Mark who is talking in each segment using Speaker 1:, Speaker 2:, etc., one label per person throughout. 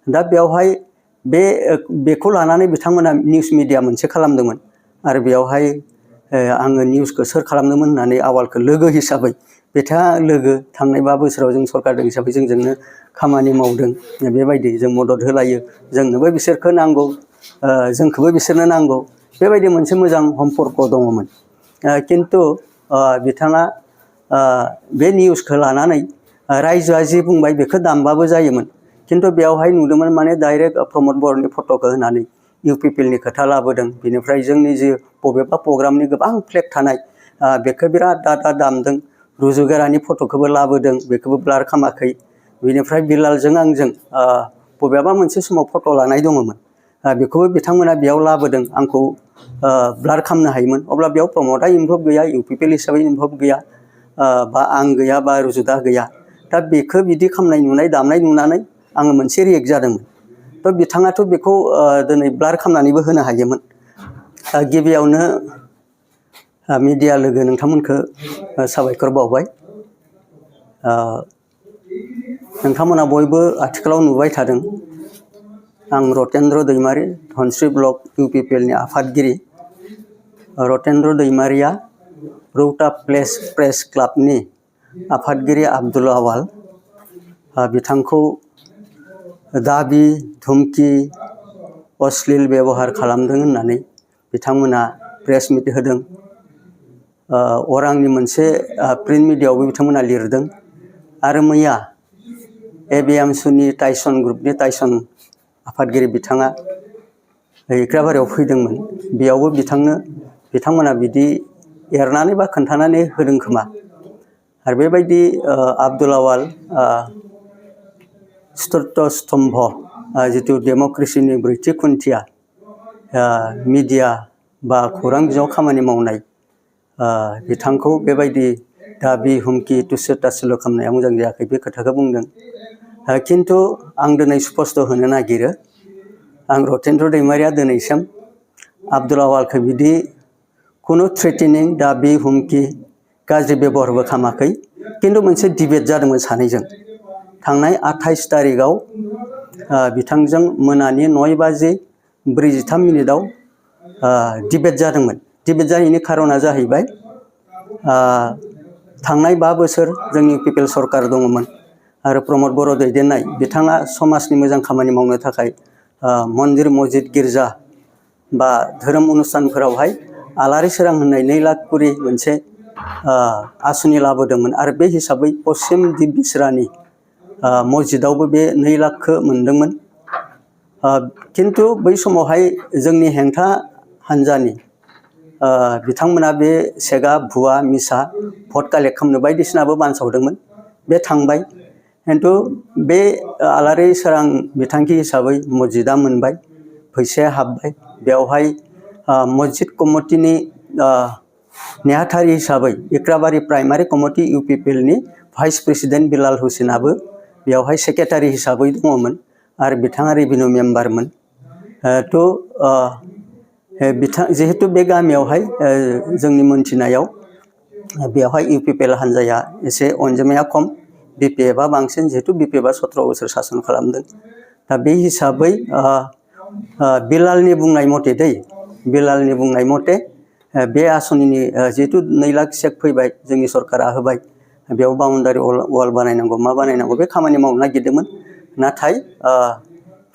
Speaker 1: दा बेवहाय बेखौ लानानै बिथांमोना निउस मिडिया मोनसे खालामदोंमोन आरो बेवहाय आङो निउसखौ सोर खालामदोंमोन होननानै आवालखौ लोगो हिसाबै बिथाङा लोगो थांनाय 5 बोसोराव जों सरकारदों हिसाबै जोंजोंनो खामानि मावदों बेबायदि जों मदद होलायो जोंनोबो बिसोरखौ नांगौ जोंखौबो बिसोरनो नांगौ बेबायदि मोनसे मोजां सम्पर्क दङमोन किन्तु बिथाङा बे निउसखौ लानानै रायजोआ जि बुंबाय बेखौ दामबाबो जायोमोन किन्तु बेवहाय नुदोंमोन माने डाइरेक्ट प्रमद बर'नि फट'खौ होनानै इउपिपिएलनि खोथा लाबोदों बेनिफ्राय जोंनि जि बबेबा प्रग्रामनि गोबां फ्लेग थानाय बेखौ बिराद दामदों रुजुगोरानि फट'खौबो लाबोदों बेखौबो ब्लार खालामाखै बेनिफ्राय बिलालजों आंजों बबेबा मोनसे समाव फट' लानाय दङमोन बेखौबो बिथांमोना बेयाव लाबोदों आंखौ ब्लार खालामनो हायोमोन अब्ला बेयाव प्रमदा इनभल्भ गैया इउपिपिएल हिसाबै इनभल्भ गैया बा आं गैया बा रुजुदा गैया दा बेखौ बिदि खालामनाय नुनाय दामनाय नुनानै आङो मोनसे रियेक्ट जादोंमोन थ' बिथाङाथ' बेखौ दिनै ब्लार खालामनानैबो होनो हायोमोन गिबियावनो मिडिया लोगो नोंथांमोनखौ साबायखर बावबाय नोंथांमोना बयबो आथिखालाव नुबाय थादों आं रतेन्द्र दैमारि धनस्री ब्लक इउपिपिएलनि आफादगिरि रतेन्द्र दैमारिया रौता प्रेस क्लाबनि आफादगिरि आब्दुल आवाल बिथांखौ दाबि धुमखि अश्लील बेबहार खालामदों होननानै बिथांमोना प्रेस मिट होदों अरांनि मोनसे प्रिन्ट मिडियायावबो बिथांमोना लिरदों आरो मैया एबिएमसुनि टाइसन ग्रुपनि टाइसन आफादगिरि बिथाङा इक्राबारियाव फैदोंमोन बेयावबो बिथांमोना बिदि एरनानै बा खोन्थानानै होदों खोमा आरो बेबायदि आब्दुल आवाल चतुर्थ स्तम्भ जितु डेम'क्रेसिनि ब्रैथि खुन्थिया मिडिया बा खौरां बिजोङाव खामानि मावनाय बिथांखौ बेबायदि दाबि हुमखि तुच्छ ताच्छल्य खालामनाया मोजां जायाखै बे खोथाखौ बुंदों किन्तु आं दिनै स्पष्ट होनो नागिरो आं रतेन्द्र दैमारिया दिनैसिम आब्दुल आवालखौ बिदि खुनु थ्रेटेनिं दाबि हुमखि गाज्रि बेबहारबो खालामाखै किन्तु मोनसे डिबेट जादोंमोन सानैजों थांनाय 28 तारिखआव बिथांजों मोनानि 9:43 डिबेट जादोंमोन डिबेट जानायनि खारना जाहैबाय थांनाय 5 बोसोर जोंनि इउपिपिएल सरकार दङमोन आरो प्रमद बर' दैदेननाय बिथाङा समाजनि मोजां खामानि मावनो थाखाय मन्दिर मस्जिद गिर्जा बा धोरोम अनुष्ठानफोरावहाय आलारि सोरां होननाय 2 लाख करि मोनसे आसुनि लाबोदोंमोन आरो बे हिसाबै पश्चिम दिप बिसरानि मस्जिदावबो बे 2 लाखखौ मोनदोंमोन किन्तु बै समावहाय जोंनि हेंथा हान्जानि बिथांमोना बे सेगा भुवा मिसा भट कालेक्ट खालामनो बायदिसिनाबो बानसावदोंमोन बे थांबाय किन्तु बे आलारि सोरां बिथांखि हिसाबै मस्जिदा मोनबाय फैसाया हाबबाय बेवहाय मस्जिद कमिटिनि नेहाथारि हिसाबै इक्राबारि प्राइमारि कमिटि इउपिपिएलनि भाइस प्रेसिडेन्ट बिलाल हुसैनाबो बेवहाय सेक्रेटारि हिसाबै दङमोन आरो बिथाङा रेभिनिउ मेम्बारमोन जिहेतु बे गामियावहाय जोंनि मोनथिनायाव बेवहाय इउपिपिएल हान्जाया एसे अनजिमाया खम बिपिएफआ बांसिन जिहेतु बिपिएफआ 17 बोसोर सासन खालामदों दा बे हिसाबै बिलालनि बुंनाय मथे बे आसनिनि जिहेतु 2 लाख चेक फैबाय जोंनि सरकारा होबाय बेयाव बाउन्डारि वाल बानायनांगौ मा बानायनांगौ बे खामानि मावनो नागिरदोंमोन नाथाय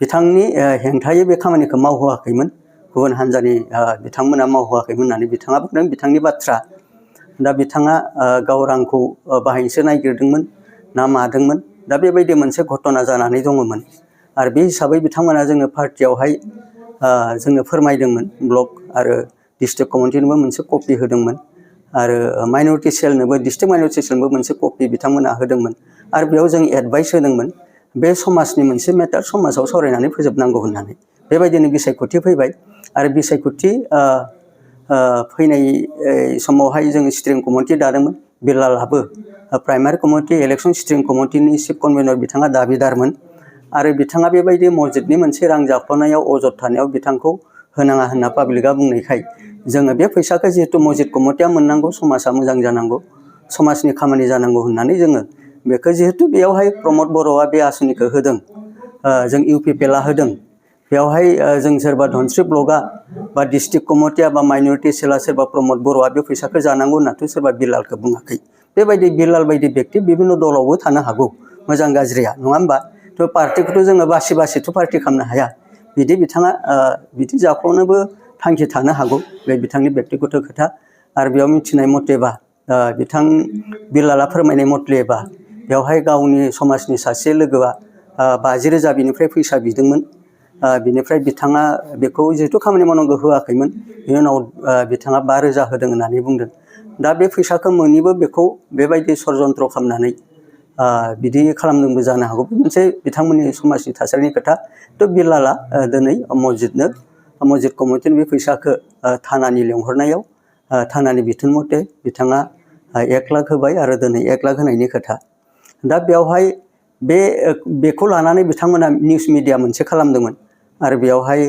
Speaker 1: बिथांनि हेंथायै बे खामानिखौ मावहोआखैमोन गुबुन हान्जानि बिथांमोना मावहोआखैमोन होननानै बिथाङा बुंदों बिथांनि बाथ्रा दा बिथाङा गाव रांखौ बाहायनोसो नागिरदोंमोन ना मादोंमोन दा बेबायदि मोनसे घटना जानानै दङमोन आरो बे हिसाबै बिथांमोना जोङो पार्टियावहाय जोंनो फोरमायदोंमोन ब्लक आरो डिस्ट्रिक्ट कमिटिनोबो मोनसे कपि होदोंमोन आरो माइनरिटि सेलनोबो डिस्ट्रिक्ट माइनरिटि सेलनोबो मोनसे कपि बिथांमोना होदोंमोन आरो बेयाव जों एडभाइस होदोंमोन बे समाजनि मोनसे मेटार समाजाव सावरायनानै फोजोबनांगौ होननानै बेबायदिनो बिसायख'थि फैबाय आरो बिसायख'थि फैनाय समावहाय जों स्ट्रिं कमिटि दादोंमोन बिलालाबो primary committee election स्ट्रिं कमिटिनि chief convenor बिथाङा दाबिदारमोन आरो बिथाङा बेबायदि मस्जिदनि मोनसे रां जाख्ल'नायाव अजद थानायाव बिथांखौ होनाङा होनना पाब्लिकआ बुंनायखाय जोङो बे फैसाखौ जिहेतु मस्जिद कमिटिया मोननांगौ समाजा मोजां जानांगौ समाजनि खामानि जानांगौ होननानै जोङो बेखौ जिहेतु बेयावहाय प्रमद बर'आ बे आसनिखौ होदों जों इउपिपिएलआ होदों बेवहाय जों सोरबा धनस्रि ब्लकआ बा डिस्ट्रिक्ट कमिटिया बा माइनरिटि सेलआ सोरबा प्रमद बर'आ बे फैसाखौ जानांगौ होननाथ' सोरबा बिलालखौ बुङाखै बेबायदि बिलाल बायदि बेक्ति बिभिन्न दलावबो थानो हागौ मोजां गाज्रिया नङा होमबा थ' पार्टिखौथ' जोङो बासि बासिथ' पार्टि खालामनो हाया बिदि बिथाङा बिदि जाख्ल'नोबो थांखि थानो हागौ बे बिथांनि बेक्तिगत खोथा आरो बेयाव मिथिनाय मतेबा बिथां बिलाला फोरमायनाय मतेबा बेवहाय गावनि समाजनि सासे लोगोआ 50,000 बिनिफ्राय फैसा बिदोंमोन बिनिफ्राय बिथाङा बेखौ जिहेतु खामानि मावनांगौ होआखैमोन बेनि उनाव बिथाङा 5,000 होदों होननानै बुंदों दा बे फैसाखौ मोनैबो बेखौ बेबायदि षड्यन्त्र खालामनानै बिदि खालामदोंबो जानो हागौ मोनसे बिथांमोननि समाजनि थासारिनि खोथा थ' बिलाला दिनै मस्जिद कमिटिनि बे फैसाखौ थानानि लेंहरनायाव थानानि बिथोन मथे बिथाङा 1 लाख होबाय आरो दिनै 1 लाख होनायनि खोथा दा बेवहाय बेखौ लानानै बिथांमोना निउस मिडिया मोनसे खालामदोंमोन आरो बेवहाय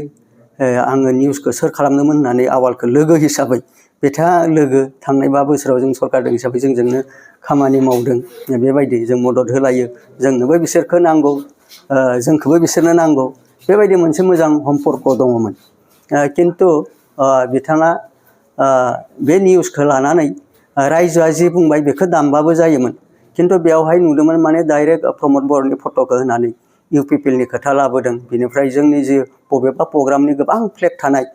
Speaker 1: आङो निउसखौ सोर खालामदोंमोन होननानै आवालखौ लोगो हिसाबै बिथाङा लोगो थांनाय 5 बोसोराव जों सरकारदों हिसाबै जोंजोंनो खामानि मावदों बेबायदि जों मदद होलायो जोंनोबो बिसोरखौ नांगौ जोंखौबो बिसोरनो नांगौ बेबायदि मोनसे मोजां सम्पर्क दङमोन किन्तु बिथाङा बे निउसखौ लानानै रायजोआ जि बुंबाय बेखौ दामबाबो जायोमोन किन्तु बेवहाय नुदोंमोन माने डाइरेक्ट प्रमद बर'नि फट'खौ होनानै इउपिपिएलनि खोथा लाबोदों बिनिफ्राय जोंनि जि बबेबा प्रग्रामनि गोबां फ्लेग थानाय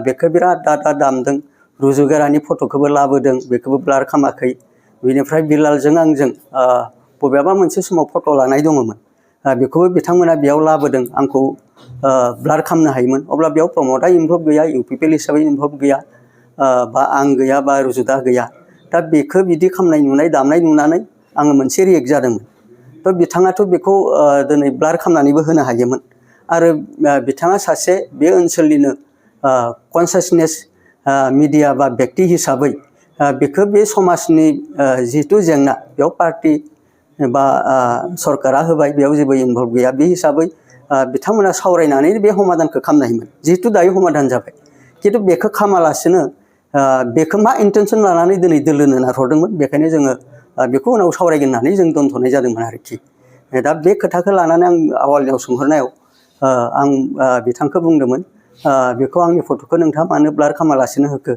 Speaker 1: बेखौ बिराद दामदों रुजुगोरानि फट'खौबो लाबोदों बेखौबो ब्लार खालामाखै बिनिफ्राय बिलालजों आंजों बबेबा मोनसे समाव फट' लानाय दङमोन बेखौबो बिथांमोना बेयाव लाबोदों आंखौ ब्लार खालामनो हायोमोन अब्ला बेयाव प्रमदआ इनभल्भ गैया इउपिपिएल हिसाबै इनभल्भ गैया बा आं गैया बा रुजुदा गैया दा बेखौ बिदि खालामनाय नुनाय दामनाय नुनानै आङो मोनसे रियेक्ट जादोंमोन थ' बिथाङाथ' बेखौ दिनै ब्लार खालामनानैबो होनो हायोमोन आरो बिथाङा सासे बे ओनसोलनिनो कनसियासनेस मिडिया बा बेक्ति हिसाबै बेखौ बे समाजनि जिहेतु जेंना बेयाव पार्टि बा सरकारा होबाय बेयाव जेबो इनभल्भ गैया बे हिसाबै बिथांमोना सावरायनानै बे समाधानखौ खालामनो हायोमोन जिहेतु दायो समाधान जाबाय किन्तु बेखौ खालामालासिनो बेखौ मा इन्टेनसन लानानै दिनै दोलोनो नारहरदोंमोन बेखायनो जोङो बेखौ उनाव सावरायगोन होननानै जों दोनथ'नाय जादोंमोन आरोखि दा बे खोथाखौ लानानै आं आवालनियाव सोंहरनायाव आं बिथांखौ बुंदोंमोन बेखौ आंनि फट'खौ नोंथाङा मानो ब्लार खालामालासिनो होखो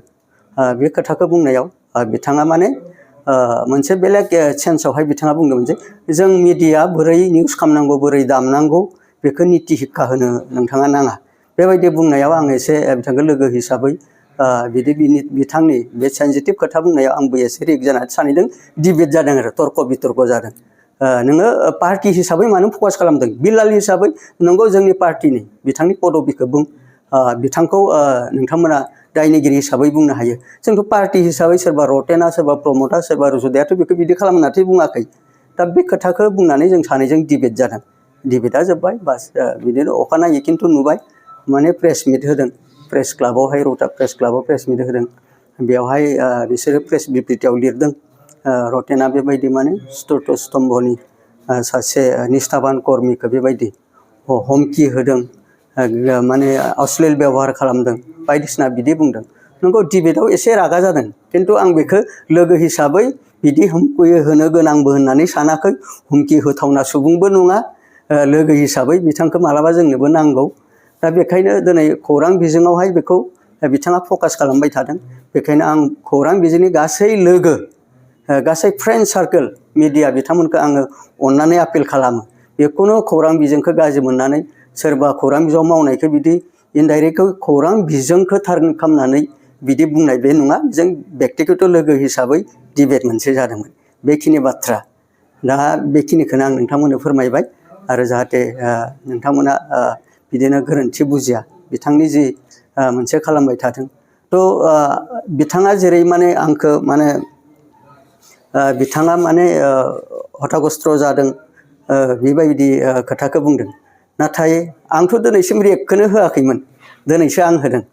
Speaker 1: बे खोथाखौ बुंनायाव बिथाङा माने मोनसे बेलेग सेन्सआवहाय बिथाङा बुंदोंमोन जे जों मिडिया बोरै निउस खालामनांगौ बोरै दामनांगौ बेखौ निति हिक्का होनो नोंथाङा नाङा बेबायदि बुंनायाव आं एसे बिथांखौ लोगो हिसाबै बिदि बिथांनि बे सेन्सिटिभ खोथा बुंनायाव आंबो एसे रियेक्ट जानानै सानैदों डिबेट जादों आरो तर्क बितर्क जादों नोङो पार्टि हिसाबै मानो फकास खालामदों बिलाल हिसाबै नंगौ जोंनि पार्टिनि बिथांनि पदबिखौ बुं बिथांखौ नोंथांमोना दायनिगिरि हिसाबै बुंनो हायो जोंथ' पार्टि हिसाबै सोरबा रतेना सोरबा प्रमदा सोरबा रुजुदायाथ' बेखौ बिदि खालामनानै बुङाखै दा बे खोथाखौ बुंनानै जों सानैजों डिबेट जादों डिबेटआ जोब्बाय बास बिदिनो अखानायै खिन्थु नुबाय माने प्रेस मिट होदों प्रेस क्लाबावहाय रौता प्रेस क्लाबाव प्रेस मिट होदों बेवहाय बिसोरो प्रेस बिबृतियाव लिरदों रतेना बेबायदि माने चतुर्थ स्तम्भनि सासे निष्ठाबान कर्मिखौ बेबायदि हमखि होदों माने अश्लील बेबहार खालामदों बायदिसिना बिदि बुंदों नंगौ डिबेटआव एसे रागा जादों किन्तु आं बेखौ लोगो हिसाबै बिदि हुमखि होनो गोनांबो होननानै सानाखै हुमखि होथावना सुबुंबो नङा लोगो हिसाबै बिथांखौ मालाबा जोंनोबो नांगौ दा बेखायनो दिनै खौरां बिजोङावहाय बेखौ बिथाङा फकास खालामबाय थादों बेखायनो आं खौरां बिजोंनि गासै लोगो गासै फ्रेन्ड सार्कोल मिडिया बिथांमोनखौ आङो अननानै आपिल खालामो बेखौनो खौरां बिजोंखौ गाज्रि मोननानै सोरबा खौरां बिजोङाव मावनायखौ बिदि इनडाइरेक्टै खौरां बिजोंखौ टारगेट खालामनानै बिदि बुंनाय बे नङा जों बेक्तिगत लोगो हिसाबै डिबेट मोनसे जादोंमोन बेखिनि बाथ्रा दा बेखिनिखौनो आं नोंथांमोननो फोरमायबाय आरो जाहाथे नोंथांमोना बिदिनो गोरोन्थि बुजिया बिथांनि जि मोनसे खालामबाय थादों थ' बिथाङा जेरै माने आंखौ माने बिथाङा माने हतागस्त्र जादों बेबायदि खोथाखौ बुंदों नाथाय आंथ' दिनैसिम रियेक्टखौनो होआखैमोन दिनैसो आं होदों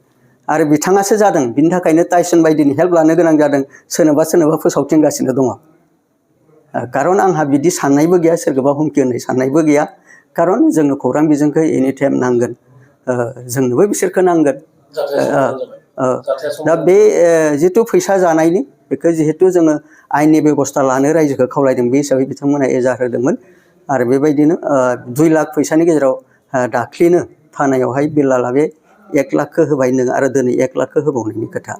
Speaker 1: आरो बिथाङासो जादों बिनि थाखायनो टाइसन बायदिनि हेल्प लानो गोनां जादों सोरनोबा फोसावथिंगासिनो दङ खारन आंहा बिदि साननायबो गैया सोरखौबा हुमखि होनाय साननायबो गैया खारन जोंनो खौरां बिजोंखौ एनि टाइम नांगोन जोंनोबो बिसोरखौ नांगोन दा बे जिथु फैसा जानायनि बेखौ जिहेतु जोङो आयेननि बेबस्था लानो रायजोखौ खावलायदों बे हिसाबै बिथांमोना एजाहार होदोंमोन आरो बेबायदिनो 2 लाख फैसानि गेजेराव दाख्लिनो थानायावहाय बिलाला बे 1 लाखखौ होबाय नों आरो दिनै 1 लाखखौ होबावनायनि खोथा।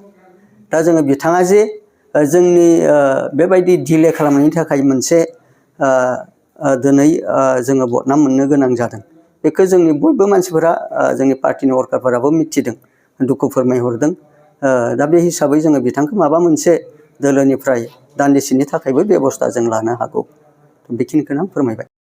Speaker 1: दा जोङो बिथाङा जे जोंनि बेबायदि डिले खालामनायनि थाखाय मोनसे दिनै जोङो बदनाम मोननो गोनां जादों। बेखौ जोंनि बयबो मानसिफोरा जोंनि पार्टिनि वर्कारफोराबो मिथिदों, दुखु फोरमायहरदों। दा बे हिसाबै जोङो बिथांखौ माबा मोनसे दोलोनिफ्राय दान्दिसेनि थाखायबो बेबस्था जों लानो हागौ। बेखिनिखौनो आं फोरमायबाय।